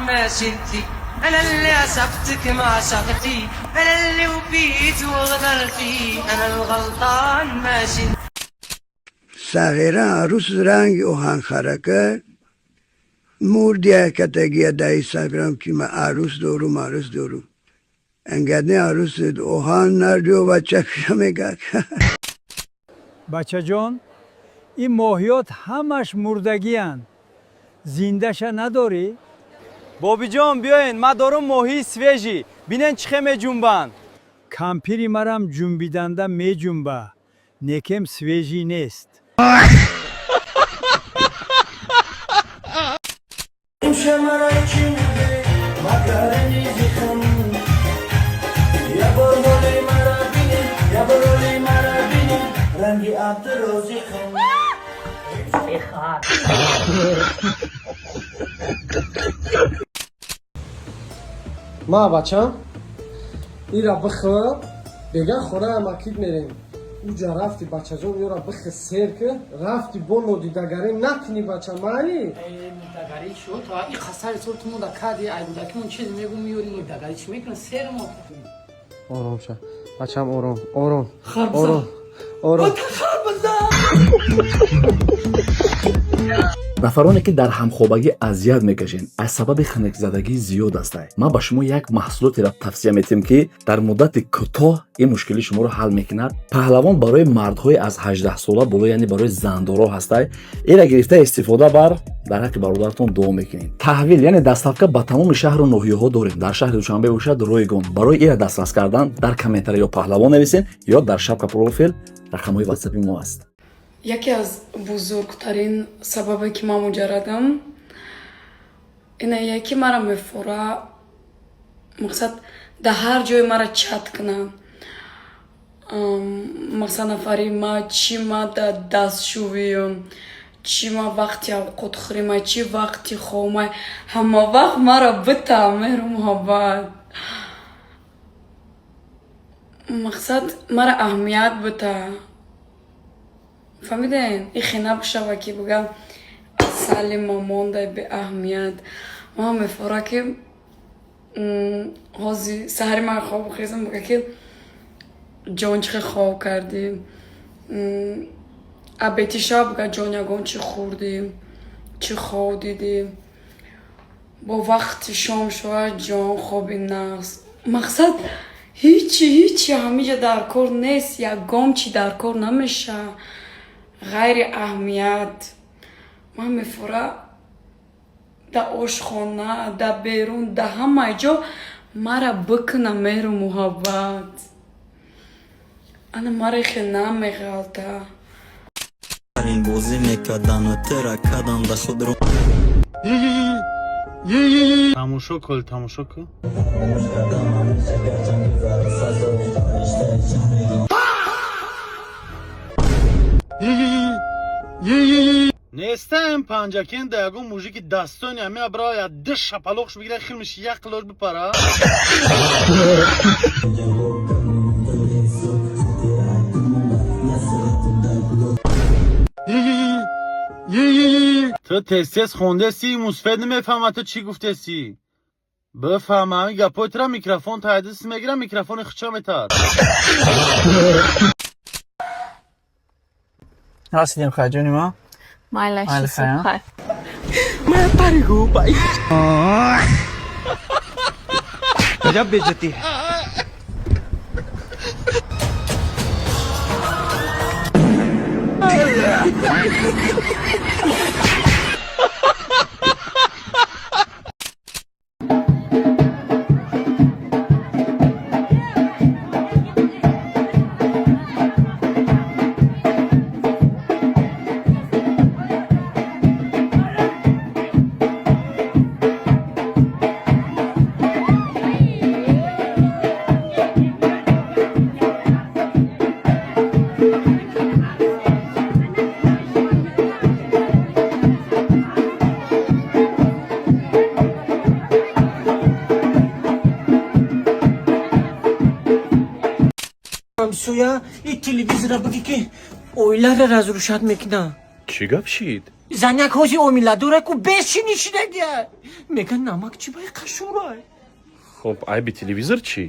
ماشي انتي، انا اللي عشقتك ما عشقتي، انا اللي وفيت وغدرتي، انا الغلطان ماشي. Сағира арӯс ранги оҳанхарака мурдия катагия дар инстаграм, ки ман арӯс дорум, арӯс дорум. Ангадне арӯс оҳан нардиё бача мегак. Бачаҷон, ин моҳиёт ҳамаш мурдагиянд, зиндаша надорӣ? Бобиҷон, биёен, ман дорум моҳии свежий, бинен чӣ хел меҷунбанд. Кампири марам ҷунбиданда меҷунба, некем свежий нест. Ма, бачам, ира бихӯр, бега хонаам акид мерем. Уҷа рафти, бачаҷон, ёра бихӯ, сер ки рафти, бо нодидагарӣ накунӣ, бача, майли? Дагари шуд и қасари сол ту монда кади айбудакимон чиз мегум, миёри дагари чӣ мекунад сер мо. Ором ша, бачам, ором, ором, ором, ором. Нафароне ки дар ҳамхобагӣ азият мекашед аз сабаби хунукзадагӣ зиёд астад, ман ба шумо як маҳсулотеро тавсия метиҳам, ки дар муддати кӯтоҳ ин мушкили шуморо ҳал мекунад. Паҳлавон барои мардҳои аз 18 сола боло, яъне барои зандоро ҳастай. Ира гирифта истифода бар, дар ҳаққи бародаратон дуо мекунед. Таҳвил, яъне доставка ба тамоми шаҳру ноҳияҳо дорем. Дар шаҳри Душанбе бошад, ройгон. Барои ира дастрас кардан дар комментария ё паҳлавон нависен, ё дар шапка профил рақамҳои ватсапи мо аст. Яке аз бузургтарин сабабе, ки ман муҷаррадам, ина ки мара мефора, мақсад, дар ҳар ҷое мара чат кунам, мақсад, нафари ма чӣ, ма да дастшӯвиюм чӣ, ма вақти авқотхӯрима чӣ, вақти хобма, ҳама вақт мара бита меҳру муҳаббат, мақсад, мара аҳамият бита. Фаҳмиден? Ихе набошава, ки бигам асали ма мондай беаҳамият. Ман мефора, ки ҳози саҳари ман хоб хезам, бига, ки ҷон, чӣ хел хоб кардӣ? Абети шаб бига, ҷон, ягон чӣ хӯрдӣ, чӣ хоб дидӣ? Бо вақти шом шояд, ҷон, хоби нағз. Мақсад, ҳичи ҳичи ҳамиҷа дар кор нест, ягон чӣ дар кор намеша ғайри аҳамият. Ман мефора да ошхона, да берун, да ҳамаи ҷо мара бикуна меҳру муҳаббат. Ана мара хел намеғалта. Бозӣ мекардану тера кадан да худро. Тамошо кун, тамошо кун. Нестаем панҷакен да ягон мужики дастони ами абра я ду шапалоқш бигира, хилмиш як қилош бипара. Ту тез-тез хондеси, мусфед намефаҳма ту чӣ гуфтеси. Бифаҳма, ҳамин гапҳои тура микрофон тайдис мегира, микрофони хича метар. Расидем, хайҷони ма. Майлаш. Майли, хайр. Хайр. Гаҷаб беиззатӣ. Ҳамсоя, и телевизора биги, ки оиларо разрушать мекуна. Чӣ гап шид? Заняк ҳози омила дора ку бешини шидагия. Мега намак чӣ бай қашурай. Хуб, айби телевизор чӣ?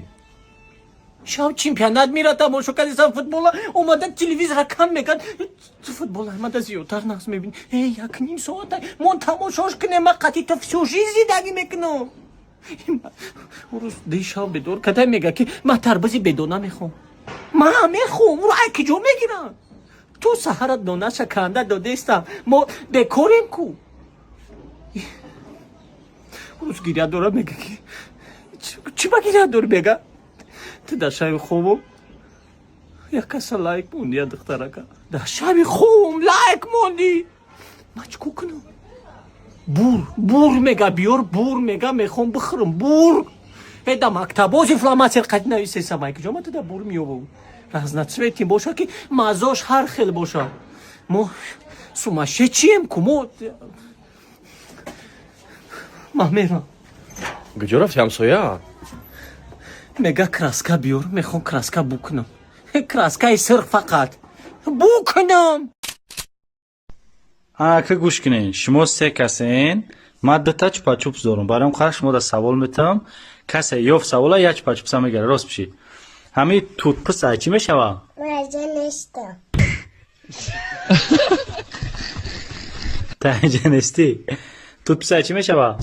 Шав чемпионат мира тамошо кардисам футбола, омада телевизора кам мекард. Футбол аймада зиёдтар нағз мебини. Э, як ним соата мон тамошош кунем, ма қати то всю жизнь зиндагӣ мекунам. Рӯз дишав бедор кадай, мега ки ман тарбузи бедона мехоҳам. Ман мехоҳам, ӯро ай киҷо мегирам? Ту саҳара донаша канда додестам, мо бекорем ку. Рӯз гиря дора, мега ки чӣ ба гиря дори? Мега ту дар шаби хобом як каса лайк монди, я духтарака дар шаби хобом лайк монди, ман чӣ кор кунам? Бур, бур, мега биёр бур, мега мехоҳам бихӯрам бур. Э, да мактабози фломастер қати нависесам, ай куҷо ма туда бур меёбам? Разноцветный боша ки маззош ҳар хел боша. Мо сумасшедший ем ку мо. Ман мерам. Куҷо рафти, ҳамсоя? Мега краска биёр, мехоҳам краска букунам, краскаи сирх фақат букунам. Ака, гӯш кунед, шумо се касен, ман дута чупачупс дорам. Барои он қадр шумо да савол метавам, касе ёфт савола, як чупачупса мегирад. Рост бишед, ҳамин тутпис ай чӣ мешавад? Ман нестам. Та инҷа нестӣ. Тутпис ай чӣ мешавад?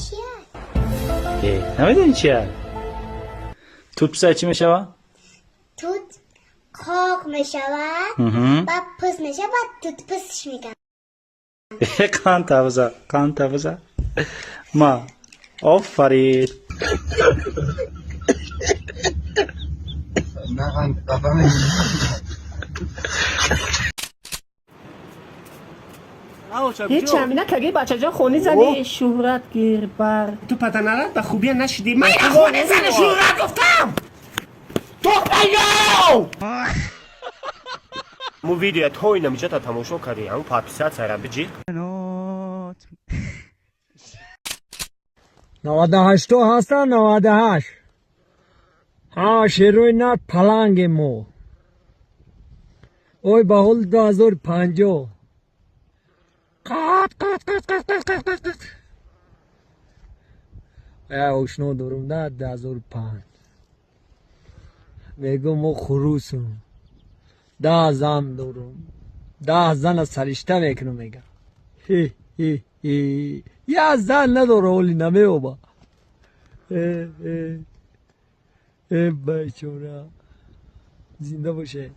Э, намедонӣ чия? Тутпис ай чӣ мешавад? Тут қоқ мешавад, баъд пус мешавад, баъд тутпусш мекунам. Қанд тавза, қанд тавза. Ма офарин. Ҳеҷ ҳамина каги бачаҷон, хони зани шӯҳрат гир бар. Ту патанарат ба хубия нашидӣ. Ман хони зани шӯҳрат гуфтам. Тухмайё! Мо видео то инамиҷата тамошо кардӣ, ҳамн подписаться биҷиқ. 98 ҳастанд, 98. Ҳама шерои нар паланге мо. Ой, ба ҳоли 2050. Қат, қат, қат, қат, қат, қат, қат, қат. Я ошно дорум да 2005. Мегӯм мо хурусум. 10 зан дорум. 10 зана саришта мекунам, мега. Хе, хе, хе. Я зан надора, оли намеоба. Э, э. Э, бечора. Зинда боше.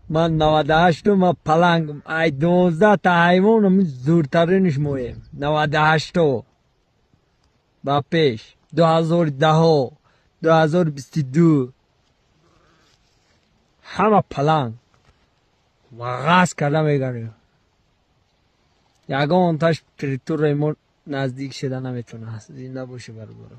Ман 98 ма палангам. Ай 12 та ҳайвонам зуртаринш моем. 98 ба пеш. 2010, 2022 ҳама паланг. Ва ғасб карда мегарем. Ягон таш территорияи мо наздик шуда наметавонад. Зинда бошӣ, бародаро.